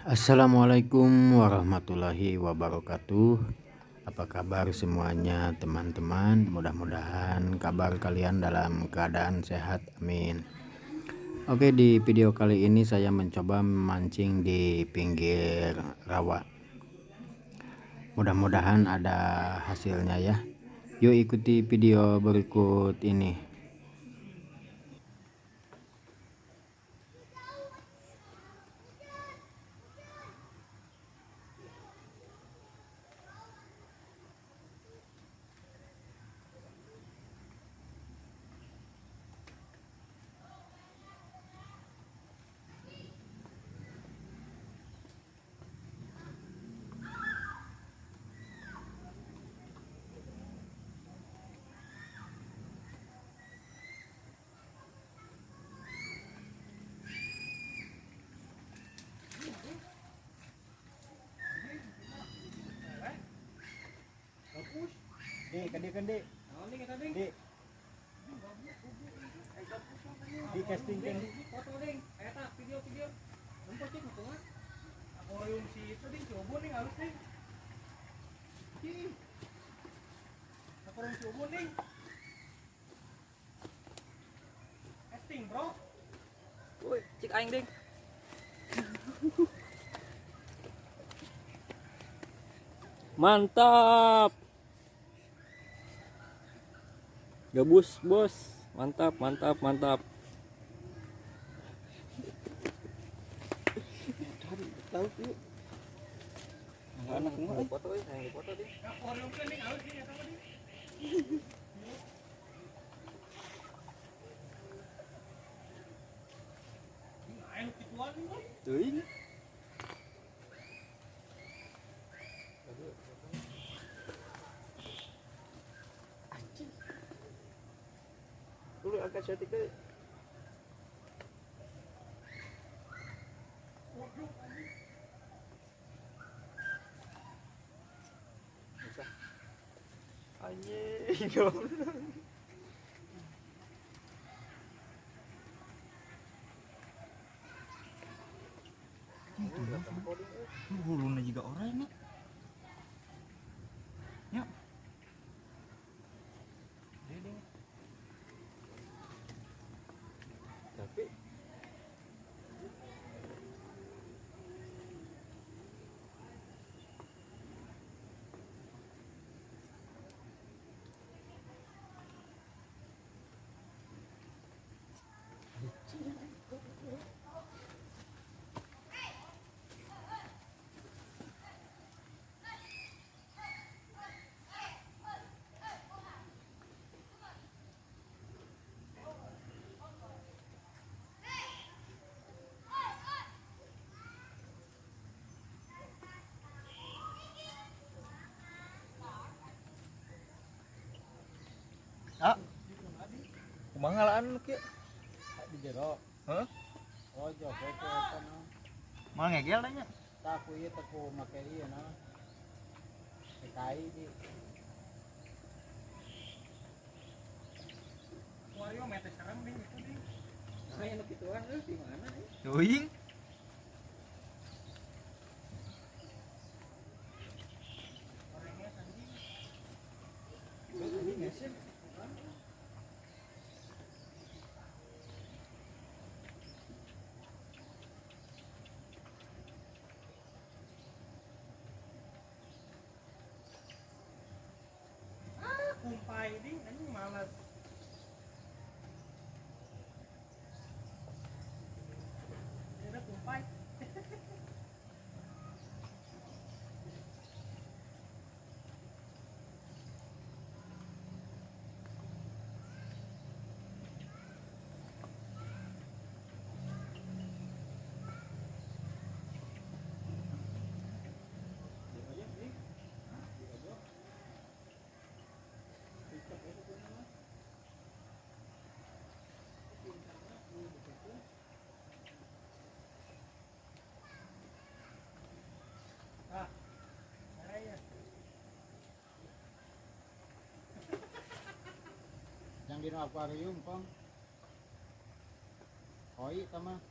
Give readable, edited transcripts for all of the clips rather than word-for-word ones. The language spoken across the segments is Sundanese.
Assalamualaikum warahmatullahi wabarakatuh. Apa kabar semuanya teman-teman? Mudah-mudahan kabar kalian dalam keadaan sehat, amin. Oke, di video kali ini saya mencoba memancing di pinggir rawa. Mudah-mudahan ada hasilnya ya. Yuk ikuti video berikut ini. Di, di. Di casting kan. Foto ding, eta video-video. Nempo cik mutungan. Akuarium si itu ding, si Ubun ding halus ding. Ih. Akuarium si Ubun ding. Casting, bro. Woi, cik aing ding. Mantap. Gabus, bos. Mantap, mantap, mantap. Tahu yuk. Anak semua foto euy, hayang foto ding. Akuarium kan ding halus ding eta mah ding. Aing kituan ding, boy. Teuing. Dulu angkat cantik deh. Bisa. Anjing. Huluna juga orang nih. Ya. Tapi Ah. Kumaha ngalaan kieu? Di jero. Heuh? Oh, jauh ke eta mah. Moal ngegel tanya. Tah ku ieu teh ku make ieu na. Kai di. Akuarium eta serem ding itu ding. Saya nu kituan euy di mana euy? Teuing. Orangnya anjing. Ah, kumpai ding anjing malas. Ada kumpai. Ah, saya. Yang di akuarium, Kong. Koi tama.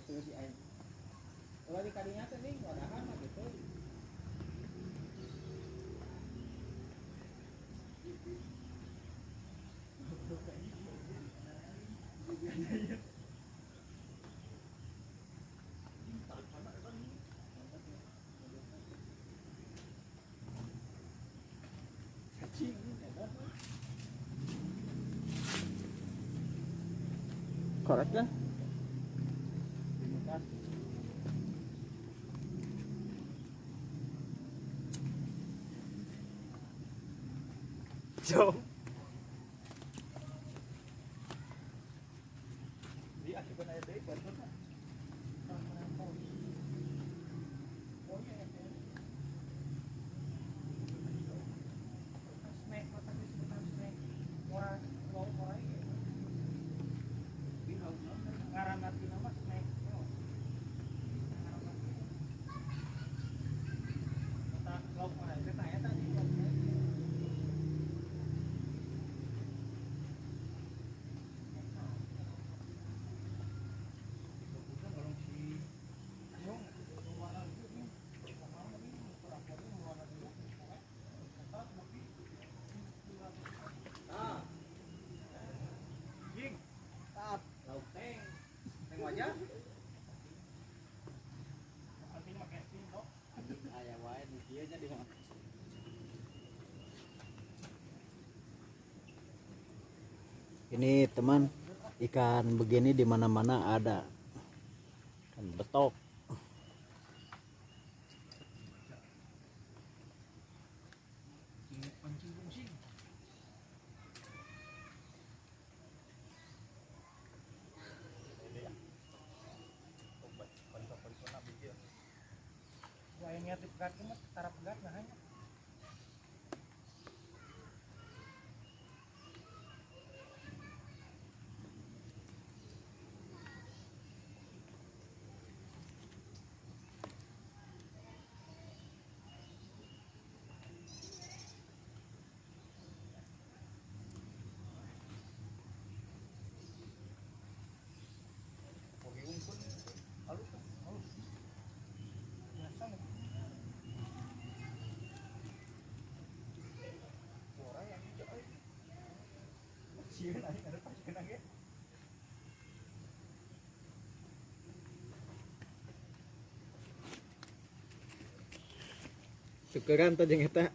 Tuh si aing. Ulah di kadinya teh ning wadahan mah gitu. Korek kan? Jauh. Ini teman, ikan begini di mana-mana ada. Ikan betok. Syukuran tadi jeung eta.